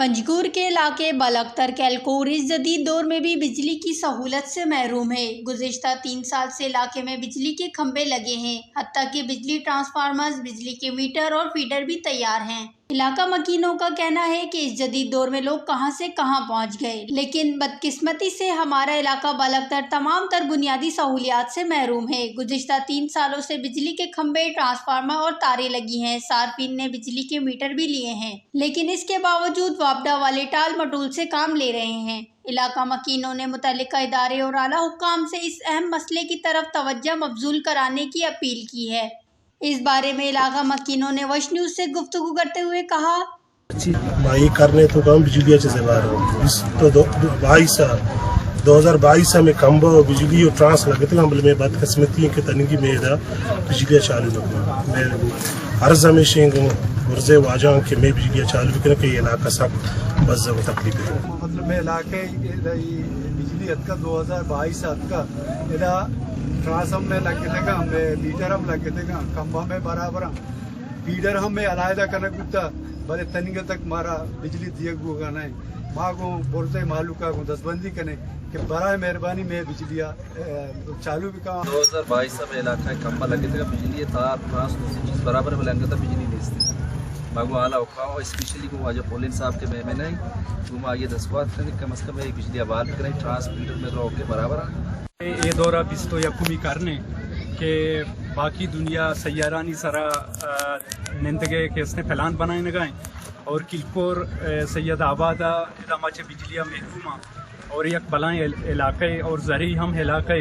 پنجگور کے علاقے بالاکتر کیلکور اس جدید دور میں بھی بجلی کی سہولت سے محروم ہے۔ گزشتہ تین سال سے علاقے میں بجلی کے کھمبے لگے ہیں، حتیٰ کہ بجلی ٹرانسفارمرز، بجلی کے میٹر اور فیڈر بھی تیار ہیں۔ علاقہ مکینوں کا کہنا ہے کہ اس جدید دور میں لوگ کہاں سے کہاں پہنچ گئے، لیکن بدقسمتی سے ہمارا علاقہ بالاکتر تمام تر بنیادی سہولیات سے محروم ہے۔ گزشتہ تین سالوں سے بجلی کے کھمبے، ٹرانسفارمر اور تاریں لگی ہیں۔ صارفین نے بجلی کے میٹر بھی لیے ہیں، لیکن اس کے باوجود واپڈا والے ٹال مٹول سے کام لے رہے ہیں۔ علاقہ مکینوں نے متعلقہ ادارے اور اعلیٰ حکام سے اس اہم مسئلے کی طرف توجہ مبذول کرانے کی اپیل کی ہے۔ اس بارے میں علاقہ مکینوں نے وش نیوز سے گفتگو کرتے ہوئے کہا۔ اچھی، ما اے کرنے تو کم بجلی اچھے سے بار بیست تو دو، دو، بائیس، دو ہزار بائیس میں کمبا بجلی اور ٹرانس لگتے ہیں، بلے میں بدقسمتی ہے کہ تنگی میں دا بجلی چالو نہ ہوا۔ میں عرض ہمیشہ گوں برزے واجاں کہ میں بجلی چالو بکنے کہ یہ علاقہ سخت بزگ و تکلیف ہے۔ مطلب میں علاقے بجلی اتکا دو ہزار بائیس اتکا، ادا ٹرانس ہم میں لگتے گا، میں میٹر ہم لگتے گا، کمبا میں برابر ہم۔ فیڈر ہم میں علیحدہ کنگ بوتا، بلے تنیگا تک مارا بجلی دیگ بوگا نہ۔ ما گوں برزے مہلوکا گوں دستبندی کنے کہ برائے مہربانی میں بجلی ءَ، اے، چالو بکا۔ دو ہزار بائیس میں علاقہ کمبا لگے تھے، بجلی تار، ٹرانس، دوسری چیز برابر میں لگتا، بجلی نہیں تھی۔ ما گوں اعلیٰ حکام، اسپیشلی گوں واجہ پولین صاحب کے میں، میں نہیں، گوں ما یہ دستخط کریں کہ کم از کم یہ بجلی بحال کریں، ٹرانس فیڈر میں تو اوکے برابر ہے۔ اے دور ءَ بیست و یکمی کرن اِنت کہ باقی دنیا سیارانی سرا، آ، نندگ ءِ کہ استیں پلان بنائینگ ءَ اِنت اور کلکور، آ، سید آباد ءَ ادا ما چہ بجلی ءَ محروم آں اور یک بلائیں عل-، علاقہ اور زرعی ہم علاقہ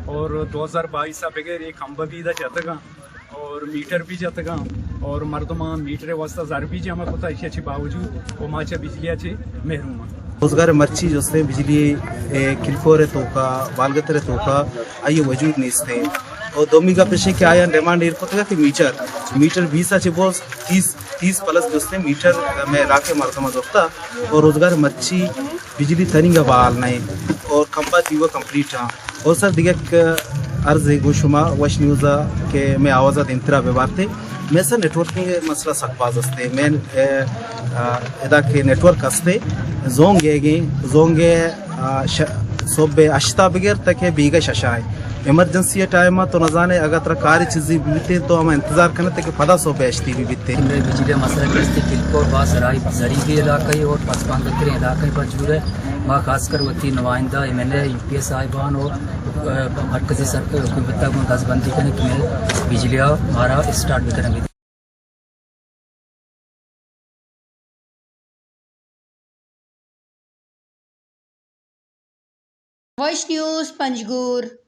اور دو ہزار بائیس ءَ بغیر ایک کمبہ بھی ادا جتگ اَنت۔ اور میٹر بھی جتگاں اور مردماں میٹر ءِ واسطہ زر بھی جمع کتا، ایشی چی باوجود وہ ما چہ بجلی ءَ چی محروم آں۔ روزگار مرچی جستیں بجلی، اے، کلکور ءِ توکا، بالگتر ءِ توکا، آئی وجود نیستیں۔ اور دومی گپ ایشی کہ آیاں ڈیمانڈ ایر کتگا کہ میٹر، میٹر بیس ءَ چی بوز تیس، تیس پلس جستیں میٹر میں علاقے مردم زرتا اور روزگار مرچی بجلی تنیگا بحال نہیں اور کمبا تیوہ کمپلیٹ آں۔ اور سر دگہ یک عرضے گوں شما وش نیوز ءَ کہ میں آواز ءَ دیمترا بہ بارتے۔ میں سر نیٹ ورکنگ مسئلہ سک باز استے۔ میں، اے، آ، ادا کہ نیٹ ورک استے، زونگ ءِ گیں، زونگ ءِ، آ، ش-، صبح ہشت ءَ بگر تک بیگہ شش ءَ۔ ایمرجنسی ٹائم ءَ تو نزانے اگر ترا کار چیزی بیتے تو ہم انتظار کنے تے کہ پدا صبح ہشتی بھی بیتے۔ بجلی مسئلہ کہ استے کلکور باز زرعی، زرعی علاقہ اور پسماندہ ترین علاقہ پر جوڑ ہے۔ ما خاص کر وتی نمائندہ ایم این اے، ایم پی اے صاحبان و، آ، مرکزی سر-، حکومت ءَ گوں دزبندی کنیں کہ مئے بجلی ءَ مارا اسٹارٹ بکنیں۔ وش نیوز پنجگور۔